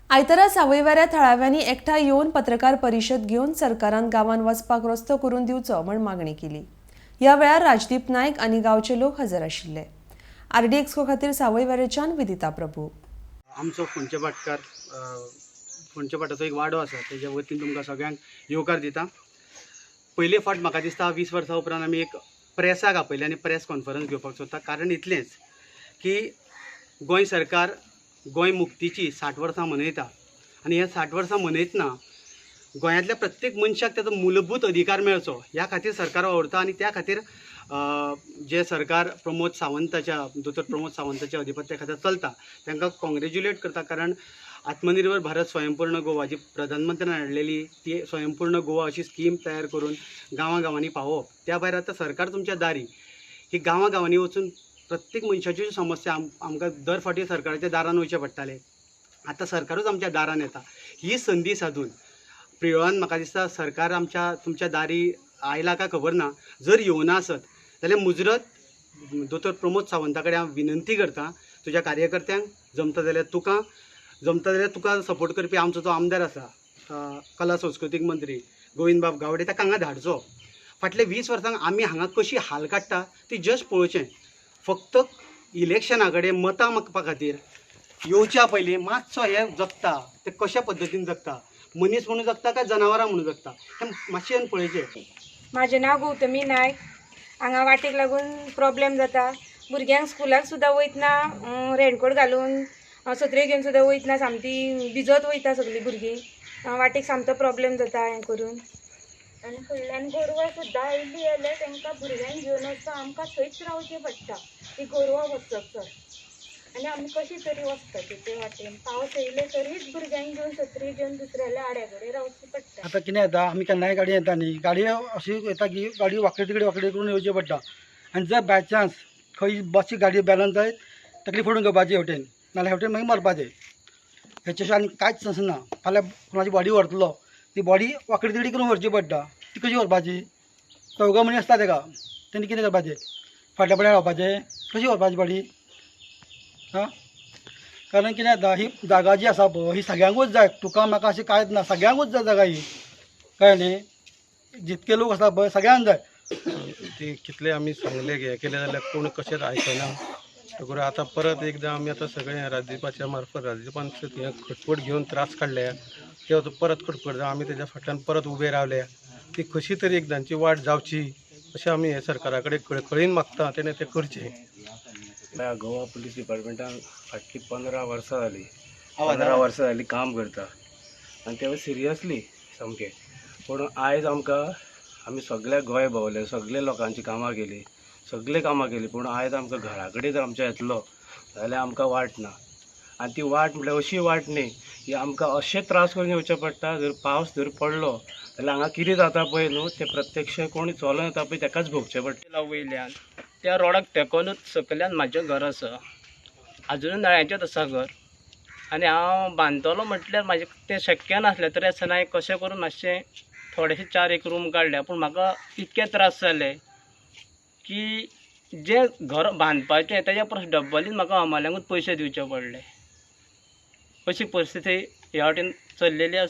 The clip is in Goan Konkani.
आयतारा सावयवेऱ्या थळाव्यांनी एकठांय येवन पत्रकार परिशद घेवन सरकारान गांवांत वचपाक रस्तो करून दिवचो म्हण मागणी केली. ह्या वेळार राजदीप नायक आनी गांवचे लोक हजर आशिल्ले. आरडीएक्सको खातीर सावयवेरेच्यान विदिता प्रभू. आमचो फोंडचे भाटकार, फोंडचे भाटाचो एक वाडो आसा, तेज्या वतीन तुमकां सगळ्यांक येवकार दिता. पयले फावट म्हाका दिसता 20 वर्सां उपरांत आमी एक प्रेसाक आपयलें आनी प्रेस कॉन्फरन्स घेवपाक सोदता. कारण इतलेंच की गोंय सरकार गोंय मुक्तीची 60 वर्सां मनयता आनी हे 60 वर्सां मनयतना गोंयांतल्या प्रत्येक मनशाक ताचो मूलभूत अधिकार मेळचो ह्या खातीर सरकार वावुरता आनी त्या खातीर जे सरकार प्रमोद सावंताच्या, दोतोर प्रमोद सावंताच्या अधिपत्या खातीर चलता तांकां कॉंग्रेच्युलेट करता. कारण आत्मनिर्भर भारत स्वयंपूर्ण गोवा जी प्रधानमंत्र्यान हाडलेली ती स्वयंपूर्ण गोवा अशी स्कीम तयार करून गांवां गांवांनी पावोवप, त्या भायर आतां सरकार तुमच्या दारी ही गांवां गांवांनी वचून प्रत्येक मनशाच्यो समस्या आमकां दर फावटी सरकाराच्या दारान वयचें पडटालें, आतां सरकारूच आमच्या दारान येता. ही संदी सादून प्रियोळान म्हाका दिसता सरकार आमच्या तुमच्या दारी आयला काय खबर ना, जर येवना आसत जाल्यार मुजरत दोतोर प्रमोद सावंता कडेन हांव विनंती करता, तुज्या कार्यकर्त्यांक जमता जाल्यार तुका, जमता जाल्यार तुका सपोर्ट करपी आमचो जो आमदार आसा, कला संस्कृतीक मंत्री गोविंदबाब गावडे, ताका हांगा धाडचो. फाटले 20 वर्सांक आमी हांगा कशी हाल काडटा ती जस्ट पळोवचें. फक्त इलेक्शना कडेन मतां मागपा खातीर येवच्या पयलीं मातसो हे जगता ते कशा पद्दतीन जगता, मनीस म्हणून जगता काय जनावरां म्हणून जगता हें मातशें पळयचें. म्हाजें नांव गौतमी नायक. हांगा वाटेक लागून प्रॉब्लेम जाता. भुरग्यांक स्कुलाक सुद्दां वयतना रेनकोट घालून सत्रे घेवन सुद्दां वयतना सामकी भिजत वयता सगळीं भुरगीं. वाटेक सामको प्रॉब्लेम जाता हें करून. आनी फुडल्यान गोरवां सुद्दां आयलीं जाल्यार तांकां भुरग्यांक घेवन वचपाक आमकां थंयच रावचें पडटा, ती गोरवां वचसर. आनी आमी कशी तरी वचपाचें ते वाटेन, पावस येयले तरीच भुरग्यांक घेवन सत्री घेवन दुसऱ्याल्या आड्या कडेन रावचें पडटा. आतां कितें जाता, आमी केन्नाय गाडी येता न्ही, गाडी अशी येता की गाडी वांकडी तिकडी वांकडी करून येवची पडटा. आनी जर बाय चान्स खंय बसी गाडी बॅलन्स जायत तकली फोडून घेवपाची हेवटेन, नाल्यार हेवटेन मागीर मरपाचें. हेचे आनी कांयच आसना. फाल्यां कोणाची बॉडी व्हरतलो, ती बॉडी वांकडी तिकडी करून व्हरची पडटा. ती कशी व्हरपाची? चौगां मनीस आसता तेका, तेणी कितें करपाचें? फाटल्या फुड्यान रावपाचें? कशी व्हरपाची बॉडी? आं, कारण कितें जाता, ही जागा जी आसा पळय ही सगळ्यांकूच जाय, तुका म्हाका अशें कांयच ना, सगळ्यांकूच जाय जागा ही, कळ्ळें न्ही? जितके लोक आसा पळय सगळ्यांक जाय. ती कितले आमी सांगले हें केलें जाल्यार कोण कशेंच आयकना. देखून आतां परत एकदां आमी आतां सगळें राजदीपाच्या मार्फत, राजदीपान हें खटपट घेवन त्रास काडले, ते आतां परत खटपट जावन आमी तेज्या फाटल्यान परत उबे रावले. ती कशी तरी एकदांची वाट जावची अशें आमी हे सरकारा कडेन कळकळीन मागता, तेणें तें करचें. गोवा पुलीस डिपार्टमेंटान फाटलीं 15 वर्सां जालीं, 15 वर्सां जालीं काम करता आनी तें सिरियसली सामकें. पूण आयज आमकां आमी सगल्या गोंय भोंवले, सगळे लोकांची कामां केली, सगळे कामां केली, पूण आयज आमकां घरा कडेन जर आमच्या येतलो जाल्यार आमकां वाट ना. आनी ती वाट म्हळ्यार अशी वाट न्ही की आमकां अशे त्रास करून येवचें पडटा. जर पावस जर पडलो जाल्यार हांगा कितें जाता पळय न्हू, तें प्रत्यक्ष कोण चलोन येता पळय तेकाच भोगचें पडटा. वयल्यान त्या रोडाक तेकोनूच सकयल्यान म्हाजें घर आसा, आजुनूय नळ्यांचेंच आसा घर. आनी हांव बांदतलो म्हटल्यार म्हाजें तें शक्य नासलें, तरी आसतना हांवें कशें करून मातशें थोडेशे 4 एक रूम काडल्या. पूण म्हाका इतके त्रास जाले की जें घर बांदपाचें तेज्या परस डब्बलीन म्हाका हमाल्यांकूच पयशे दिवचे पडले. अशी परिस्थिती ह्या वाटेन चल्लेली आसा.